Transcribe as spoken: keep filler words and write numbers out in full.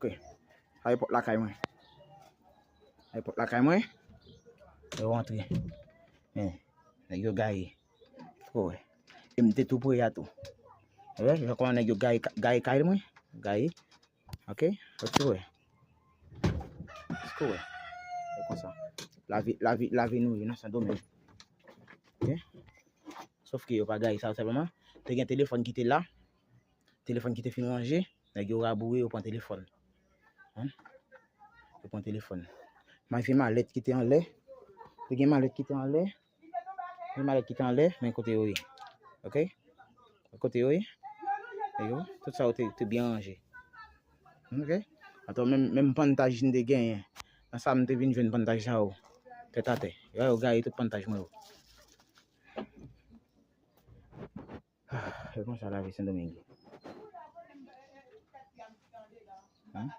Ok. Sa e pòt lakay mwen. Sa e pòt lakay mwen. Yo rantre. Men, nèg yo gaye. Ou wè. E m te tou pre a tou. Ou wè, jan kòman nèg yo gaye, gaye kay mwen. Gaye. Ok? Ou wè. Ou wè. Se konsa. Lavi, lavi, lavi nou ye nan Sendomeng. Ok? Sof ke yo pa gaye sa sèlman. Te gen telefòn ki te la. Telefòn ki te fin ranje. Nèg yo raboure, yo pran telefòn. Hein? Yo pran telefòn. Mwen se malèt ki te anlè. Te gen malèt ki te anlè. Gen malèt ki te anlè, men kote yo ye. Ok? Kote yo ye? E yo, tout sa yo te, te byen ranje. Ok? Atò, menm, menm pantaj m te genyen. Nan sa m te vin jwenn pantaj sa yo. Tèt atè. Yo, yo gaye tout pantaj mwen yo. Ah, e konsa lavi Sendomeng ye. Hein?